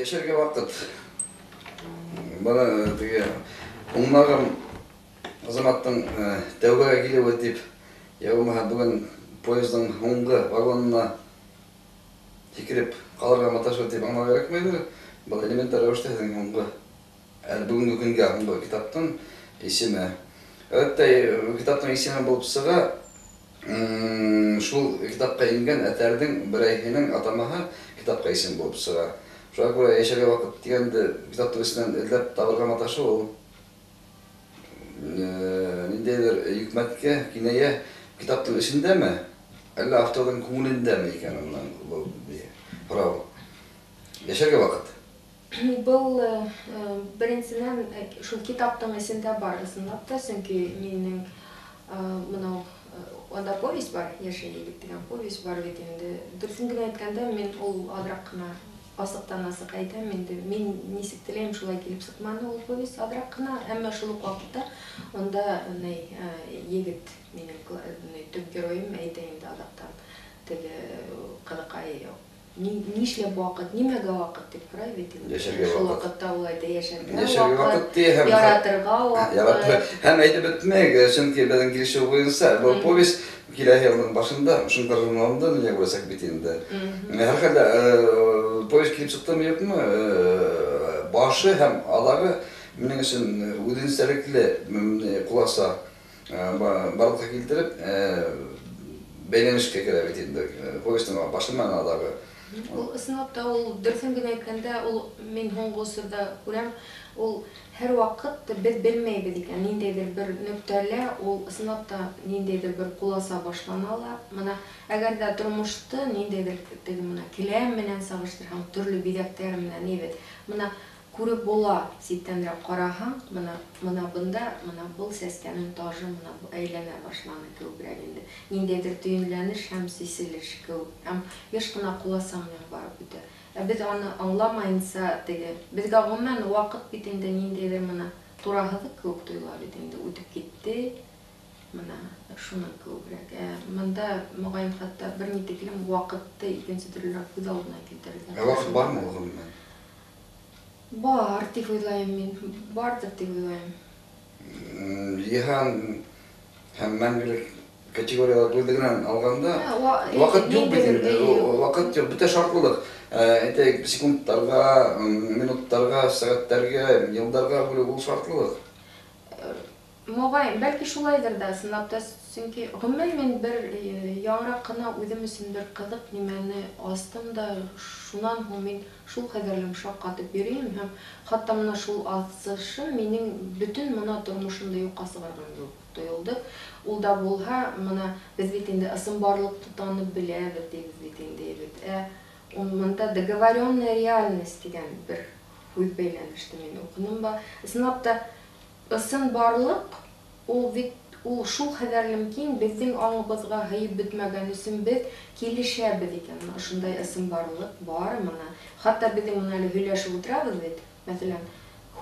Йәшәргә ваҡыт. Бына теге һуңнағым Азаматтың тәүбәгә килеүе тип, йә булмаһа бөгөн поездың һуңғы вагонына һикереп ҡалырға маташыу тип аңларға кәрәкмәйҙер. Был элементар рәүештә һеҙҙең һуңғы, әле бөгөнгө көнгә һуңғы китаптың исеме. Әлбиттә, китаптың исеме булып сыға, шул китапҡа ингән әҫәрҙең берәйһенең атамаһы китапҡа исем булып сыға. Шуға күрә «Йәшәргә ваҡыт» тигәнде китаптың эсенән эҙләп табырға маташыу ул ниндәйҙер йөкмәткә, кинәйә китаптың эсендәме, әллә авторҙың күңелендәме икән унан был һорау. Йәшәргә ваҡыт. Был беренсенән шул китаптың эсендә бар ысынлап та, сөнки минең мынау унда повесть бар, «Йәшә, егет» тигән повесть бар бит инде. Дөрөҫөн генә әйткәндә, мин ул аҙыраҡ ҡына асыҡтан асыҡ әйтәм инде, мин нисек теләйем, шулай килеп сыҡманы ул повесть аҙыраҡ ҡына, әммә шул уҡ ваҡытта унда егет минең төп геройым әйтә инде аҙаҡтан, теге ҡыҙыҡай нишләп ваҡыт, нимәгә ваҡыт тип һорай бит инде. Йәшәргә Шул ваҡыт. ваҡытта ул әйтә, йәшәргә Йәшәргә ваҡыт, ваҡыт ти һәм яратырға ваҡыт. Яратыр. Һәм әйтеп бөтмәйек, сөнки беҙҙең килешеү буйынса был повесть киләһе йылдың башында «Шоңҡар» журналында донъя күрәсәк бит инде. Һәр хәлдә, повесть килеп сыҡтымы, юҡмы, башы һәм аҙағы минең өсөн үҙенсәлекле ҡуласа барлыҡҡа килтереп, бәйләнешкә керә бит инде. Повестың башы менән аҙағы. Ул ысынлап та, ул дөрөҫөн генә әйткәндә, ул мин һуңғы осорҙа күрәм, ул һәр ваҡыт беҙ белмәйбеҙ икән, ниндәйҙер бер нөктәлә ул ысынлап та ниндәйҙер бер ҡуласа башлана ла. Мына әгәр ҙә тормошто ниндәйҙер теге мына келәм менән сағыштырһаң, төрлө биҙәктәр менән әйбәт. Мына күреп була, ситтәнрәк ҡараһаң, мына бында, мына был сәскәнең тажы мына әйләнә башланы кеүегерәк инде. Ниндәйҙер төйөнләнеш һәм сиселеш кеүек. Һәм йыш ҡына ҡуласа менән барып үтә. Ә беҙ аны аңламайынса теге, беҙгә ғөмүмән ваҡыт бит инде ниндәйҙер мына тураһыҙыҡ кеүек тойола бит инде, үтеп китте. Мына шуның кеүегерәк. Ә мында моғайын хатта бер ни тиклем ваҡытты икенсе төрлөрәк күҙ алдына килтерергә. Ә ваҡыт бармы ул ғөмүмән? Бар тип уйлайым мин, барҙыр тип уйлайым. Йыһан һәм мәңгелек категориялар бүлдегенән алғанда, Ә, ваҡыт юҡ бит ниндәйҙер инде, юҡ. Ваҡыт юҡ, бөтә шартлылыҡ. Әйтәйек, секундтарға, минуттарға, сәғәттәргә, йылдарға бүлеү ул шартлылыҡ. Моғайын, бәлки шулайҙыр ҙа, ысынлап та, сөнки ғөмүмән мин бер яңыраҡ ҡына үҙем өсөн бер ҡыҙыҡ нимәне астым да, шунан һуң мин шул хәҙерлем шаҡ ҡатып йөрөйөм һәм хатта мына шул асышым минең бөтөн мына тормошомдо юҡҡа сығарған кеүек тойолдо. Ул да булһа, мына беҙ бит инде ысынбарлыҡты танып беләбеҙ тибеҙ бит инде, бит. Ә мында договоренная реальность тигән бер һүҙ бәйләнеште мин уҡыным ба. Ысынлап та ысынбарлыҡ ул бит ул шул хәҙәрлем киң беҙҙең аңыбыҙға һыйып бөтмәгән өсөн беҙ килешәбеҙ икән. Мына ошондай ысынбарлыҡ бар мына. Хатта беҙҙең мына әле һөйләшеп ултырабыҙ бит, мәҫәлән,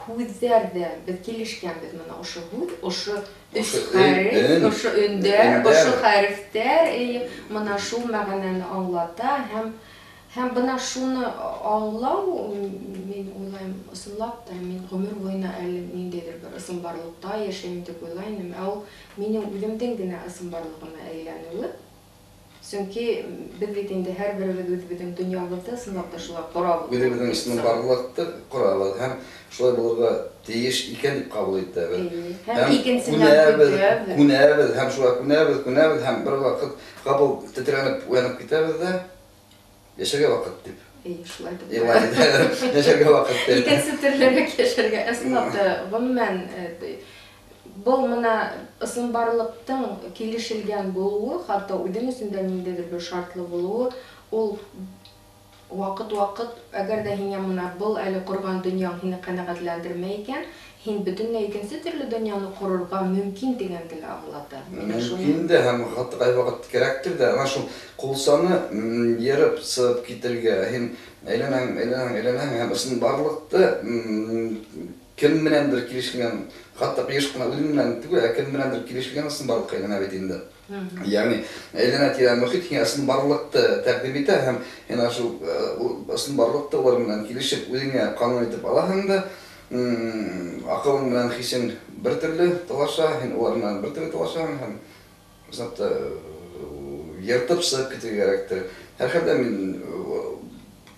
һүҙҙәр ҙә беҙ килешкәнбеҙ мына ошо һүҙ, ошо өс Ошо хәреф, өн, ошо өндәр, өндәр. ошо хәрефтәр, эйе, мына шул мәғәнәне аңлата һәм бына шуны аңлау, мин уйлайым, ысынлап та мин ғүмер буйына әле ниндәйҙер бер ысынбарлыҡта йәшәйем тип уйлайым, ә ул минең үҙемдең генә ысынбарлығыма әйләнеүе. Сөнки беҙ бит инде һәр беребеҙ үҙебеҙҙең донъябыҙҙы ысынлап та шулай ҡорабыҙ. Үҙебеҙҙең ысынбарлыҡты ҡорабыҙ һәм шулай булырға тейеш икән тип ҡабул итәбеҙ. Эйе. Һәм Һәм икенсенән күнәбеҙ, көтәбеҙ. күнәбеҙ, һәм шулай күнәбеҙ, күнәбеҙ, һәм бер ваҡыт ҡапыл тетрәнеп уянып китәбеҙ ҙә, йәшәргә ваҡыт тип. Эйе, шулай тип. Илай, йәшәргә ваҡыт тип. Икенсе төрлөрәк йәшәргә. Ысынлап та, ғөмүмән, был мына ысынбарлыҡтың килешелгән булыуы, хатта үҙең өсөн дә ниндәйҙер бер шартлы булыуы, ул ваҡыт-ваҡыт, әгәр ҙә һиңә мына был әле ҡорған донъяң һине ҡәнәғәтләндермәй икән, һин бөтөнләй икенсе төрлө донъяны ҡорорға мөмкин тигәнде лә аңлата. Мин шуны Мөмкин дә һәм хатта ҡай ваҡыт кәрәктер ҙә, ана шул ҡулсаны, йырып сығып китергә, һин әйләнәң, әйләнәң, әйләнәң һәм ысынбарлыҡты, кем менәндер килешелгән, хатта йыш ҡына үҙең менән түгел, ә кем менәндер килешелгән ысынбарлыҡҡа әйләнә бит инде. Ягъни әйләнә-тирә мөхит һиңә ысынбарлыҡты тәҡдим итә һәм һин шул ысынбарлыҡты улар менән килешеп үҙеңә ҡанун итеп алаһың да, аҡылың менән хисең бер төрлө талаша, һин улар менән бер төрлө талашаһың һәм ысынлап та йыртып сығып китергә кәрәктер. Һәр хәлдә мин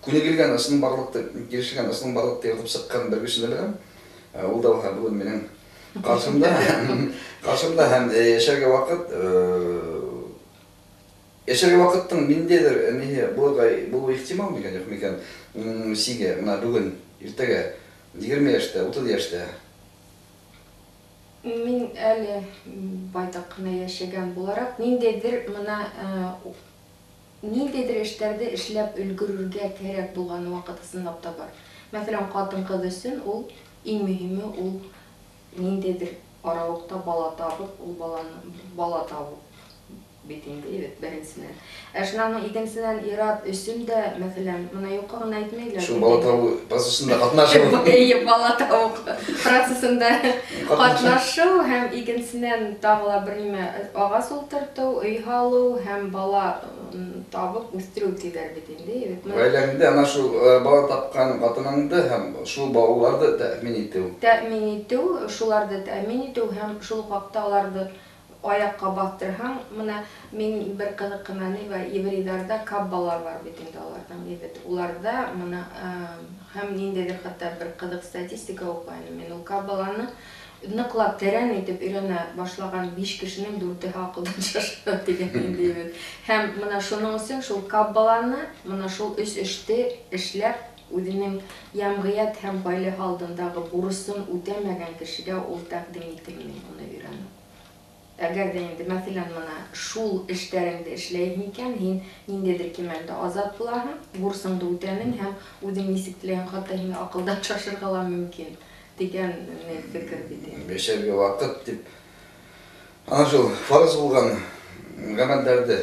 күнегелгән ысынбарлыҡты, килешелгән ысынбарлыҡты йыртып сыҡҡан бер кешене беләм. Ул да булһа бөгөн минең ҡаршымда һәм йәшәргә ваҡыт, йәшәргә ваҡыттың ниндәйҙер ниһе булырға булыуы ихтимал микән, юҡ микән? Сиге, бына бөгөн, иртәгә 20 йәштә, 30 йәштә. Мин әле байтаҡ ҡына йәшәгән булараҡ, ниндәйҙер бына ниндәйҙер эштәрҙе эшләп өлгөрөргә кәрәк булған ваҡыт ысынлап та бар. Мәҫәлән, ҡатын-ҡыҙ өсөн ул иң мөһиме ул ниндәйҙер арауыҡта бала табып, ул баланы бала табып бит инде, бит беренсенән. Ә шунан һуң икенсенән ир-ат өсөн дә, мәҫәлән, бына юҡҡа ғына әйтмәйҙәр. Шул бала табыу процессында ҡатнашыу. Эйе, бала табыу процессында ҡатнашыу һәм икенсенән тағы ла бер нимә, ағас ултыртыу, өй һалыу һәм бала табып үҫтереү тиҙәр бит инде, бит. Ғаиләңдә ана шул бала тапҡан ҡатыныңды һәм шул балаларҙы тәьмин итеү. Тәьмин итеү, шуларҙы тәьмин итеү һәм шул уҡ ваҡытта уларҙы аяҡҡа баҫтырһаң, бына мин бер ҡыҙыҡ ҡына ни бар, еврейҙарҙа каббалар бар бит инде уларҙың, бит. Уларҙа бына һәм ниндәйҙер хатта бер ҡыҙыҡ статистика уҡайным мин, ул каббаланы ныҡлап тәрән итеп өйрәнә башлаған 5 кешенең 4-һе аҡылдан шаша тигән инде, бит. Һәм бына шуның өсөн шул каббаланы, бына шул өс эште эшләп, үҙенең йәмғиәт һәм ғаилә алдындағы бурысын үтәмәгән кешегә ул тәҡдим ителмәй уны өйрәнеү. Әгәр ҙә инде, мәҫәлән, бына шул эштәреңде эшләйһең икән, һин ниндәйҙер кимәлдә азат булаһың, бурысыңды үтәнең һәм үҙең нисек теләгән, хатта һиңә аҡылдан шашырға ла мөмкин тигән фекер бит инде. Йәшәргә ваҡыт тип, ана шул фарыз булған ғәмәлдәрҙе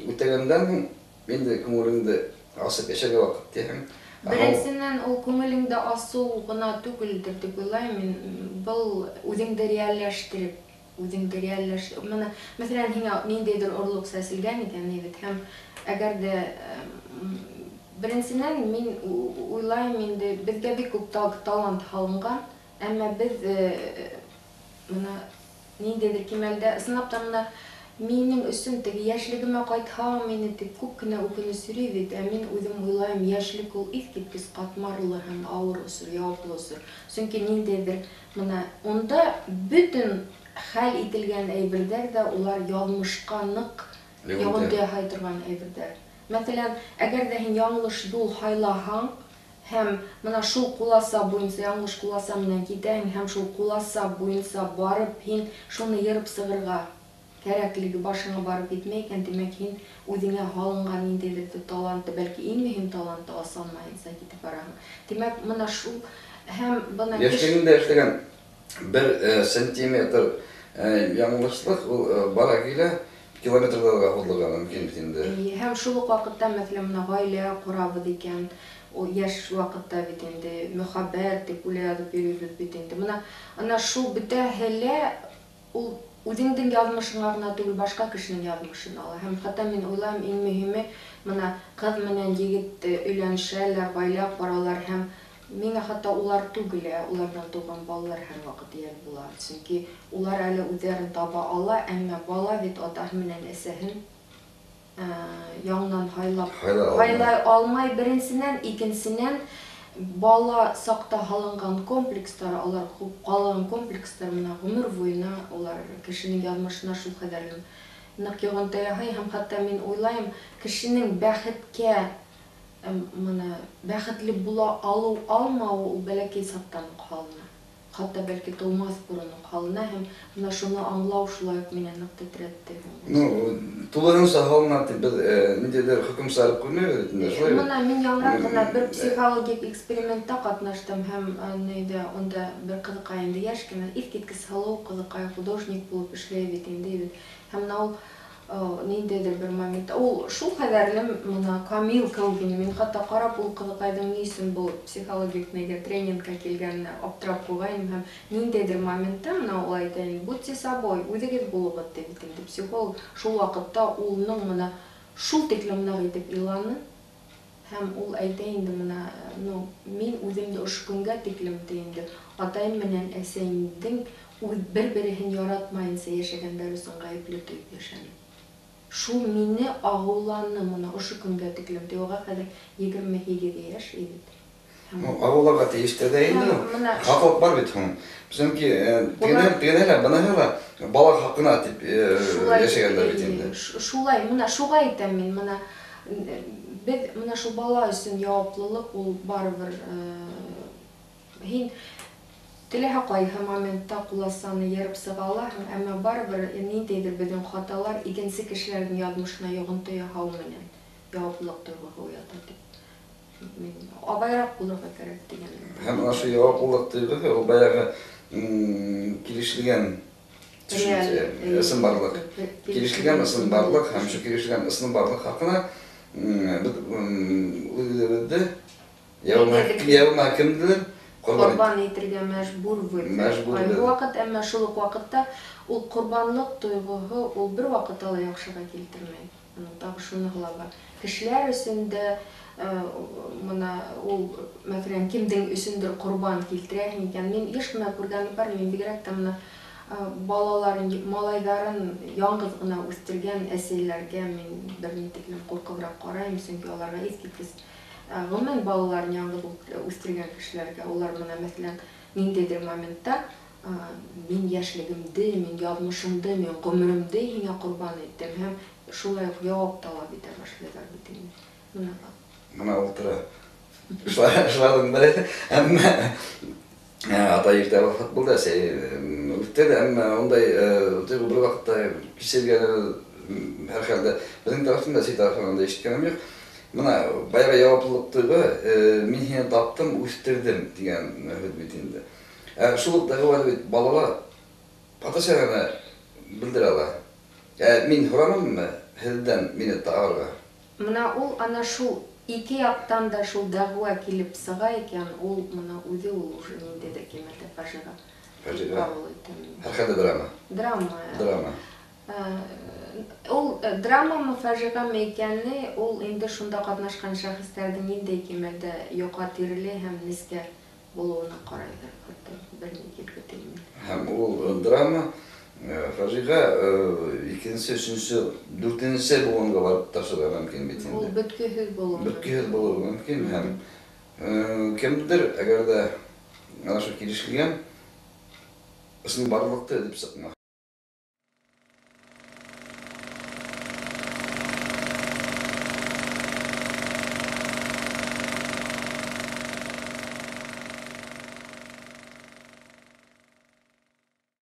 үтәгәндән һуң инде күңелеңде асып йәшәргә ваҡыт тиһең. Беренсенән, ул күңелеңде асыу ғына түгелдер тип уйлайым мин. Был үҙеңде реалләштереп, үҙеңде реалләш-, бына, мәҫәлән, һиңә ниндәйҙер орлоҡ сәселгән икән, бит, һәм әгәр ҙә, беренсенән, мин уйлайым инде, беҙгә бик күп талант һалынған, әммә беҙ, бына ниндәйҙер кимәлдә, ысынлап та бына минең өсөн теге йәшлегемә ҡайтһам ине тип күп кенә үкенес йөрөй бит, ә мин үҙем уйлайым, йәшлек ул иҫ киткес ҡатмарлы һәм ауыр осор, яуаплы осор. Сөнки ниндәйҙер бына унда бөтөн хәл ителгән әйберҙәр ҙә улар яҙмышҡа ныҡ йоғонто яһай торған әйберҙәр. Мәҫәлән, әгәр ҙә һин яңылыш юл һайлаһаң һәм бына шул ҡуласа буйынса, яңылыш ҡуласа менән китәһең һәм шул ҡуласа буйынса барып һин шуны йырып сығырға кәрәклеге башыңа барып етмәй икән, тимәк, һин үҙеңә һалынған ниндәйҙер талантты, бәлки иң мөһим талантты аса алмайынса китеп бараһың. Тимәк, бына шул һәм бына Йәшлегеңдә эшләгән бер сантиметр яңылышлыҡ ул бара килә километрҙарға һуҙылырға мөмкин бит инде. Эйе, һәм шул уҡ ваҡытта, мәҫәлән, бына ғаилә ҡорабыҙ икән, ул йәш ваҡытта бит инде мөхәббәт тип үлә яҙып йөрөйбөҙ бит инде. Бына ана шул бөтәһе лә ул үҙеңдең яҙмышыңа ғына түгел, башҡа кешенең яҙмышын ала. Һәм хатта мин уйлайым, иң мөһиме бына ҡыҙ менән егет өйләнешәләр, ғаилә ҡоралар һәм миңә хатта улар түгел, ә уларҙан тыуған балалар һәр ваҡыт йәл була. Сөнки улар әле үҙҙәрен таба ала, әммә бала бит атаһы менән әсәһен яңынан һайлап Һайлай алмай. һайлай алмай. Беренсенән, икенсенән, бала саҡта һалынған комплекстар, алар күп ҡалған комплекстар менән ғүмер буйына улар кешенең яҙмышына шул хәҙәрле ныҡ йоғонто яһай. Һәм хатта мин уйлайым, кешенең бына бәхетле була алыу алмауы ул бәләкәй саҡтан уҡ һалына. Хатта бәлки тыумаҫ борон уҡ һалына һәм бына шуны аңлау шулай уҡ мине ныҡ тетрәтте. Тулыһынса һалына тип беҙ ниндәйҙер хөкөм сығарып ҡуймайбыҙ бит инде, шулай бит? Бына мин яңыраҡ ҡына бер психологик экспериментта ҡатнаштым һәм нейҙә, унда бер ҡыҙыҡай инде йәш кенә, иҫ киткес һылыу ҡыҙыҡай, художник булып эшләй бит инде бит. Һәм бына ул Ниндәйҙер бер моментта ул шул хәҙәрле мына камил кеүек ине. Мин хатта ҡарап ул ҡыҙыҡайҙың ни өсөн был психологик нигә тренингка килгәненә аптырап ҡуйғайным, һәм ниндәйҙер моментта мына ул әйтә инде: "Будьте собой, үҙегеҙ булығыҙ", — ти бит инде психолог. Шул ваҡытта улының мына шул тиклем ныҡ итеп иланы, һәм ул әйтә инде мына: "Ну, мин үҙемде ошо көнгә тиклем, — ти инде, — атайым менән әсәйемдең бер-береһен яратмайынса йәшәгәндәре өсөн ғәйепле тойоп йәшәнем. Шул мине ағыуланы мына ошо көнгә тиклем", — ти. Уға хәҙер 28 йәш егет. Ну, ағыуларға тейеш тә инде ул. Мына Хаҡлыҡ бар бит һуң. Сөнки тегенә лә, быныһы ла бала хаҡына тип шулай йәшәгәндәр бит инде. Шулай, мына шуға әйтәм мин, мына беҙ мына шул бала өсөн яуаплылыҡ ул барыбер һин теләһә ҡайһы моментта ҡуласаны йырып сыға алаһың, әммә барыбер ниндәйҙер беҙҙең хаталар икенсе кешеләрҙең яҙмышына йоғонто яһау менән яуаплылыҡ тойғоһо уята тип. Мин абайыраҡ булырға кәрәк тигән. Һәм ана шул яуаплылыҡ тойғоһо ул баяғы килешелгән төшөнсә, ысынбарлыҡ. Килешелгән ысынбарлыҡ һәм шул килешелгән ысынбарлыҡ хаҡына беҙ үҙебеҙҙе яума кемделер ҡорбан ҡорбан итергә мәжбүрбеҙ. Мәжбүрбеҙ. Ҡайһы ваҡыт, әммә шул уҡ ваҡытта ул ҡорбанлыҡ тойғоһо ул бер ваҡытта ла яҡшыға килтермәй. Уның тағы шуныһы ла бар. Кешеләр өсөн дә, мына ул, мәҫәлән, кемдең өсөндөр ҡорбан килтерәһең икән. Мин йыш ҡына күргәнем бар, мин бигерәк тә мына балаларын, малайҙарын яңғыҙ ғына үҫтергән әсәйләргә мин бер ни тиклем ҡурҡыбыраҡ ҡарайым, сөнки уларға иҫ киткес. Ғөмүмән, балаларын яңғыҙ үҫтергән кешеләргә, улар мына, мәҫәлән, ниндәйҙер моментта, мин йәшлегемде, мин яҙмышымды, мин ғүмеремде һиңә ҡорбан иттем, һәм шулай уҡ яуап талап итә башлайҙар бит инде. Мына Мына ултыра. Шуларҙың береһе. Әммә атай иртә вафат булды, әсәй үҫтерҙе, әммә ундай тойғо бер ваҡытта киселгәне һәр хәлдә беҙҙең тарафтан да, әсәй тарафынан да ишеткәнем юҡ. Мына баяғы яуаплылыҡ тойғо, мин һине таптым, үҫтерҙем тигән һүҙ бит инде. Шул уҡ дәғүәне бит балала ата-әсәгенә белдерә ала. Мин һораныммы һеҙҙән мине табырға? Мына ул ана шул ике яҡтан да шул дәғүә килеп сыға икән, ул мына үҙе ул уже ниндәйҙер кимәлдә фажиға. Фажиға. Ҡабул итәм. Һәр хәлдә драма. Драма. Драма. Ул драмамы, фажиғамы икәне, ул инде шунда ҡатнашҡан шәхестәрҙең ниндәй кимәлдә йоҡа тиреле һәм нескә булыуына ҡарайҙыр, хатта бер ни килеп китмәй. Һәм ул драма, фажиға, икенсе, өсөнсө, дүртенсе быуынға барып ташырға мөмкин бит инде. Ул бөткөһөҙ булыуы мөмкин. Бөткөһөҙ булыуы мөмкин һәм кемдер, әгәр ҙә ана шул килешелгән ысынбарлыҡты эҙләп сыҡмаһа,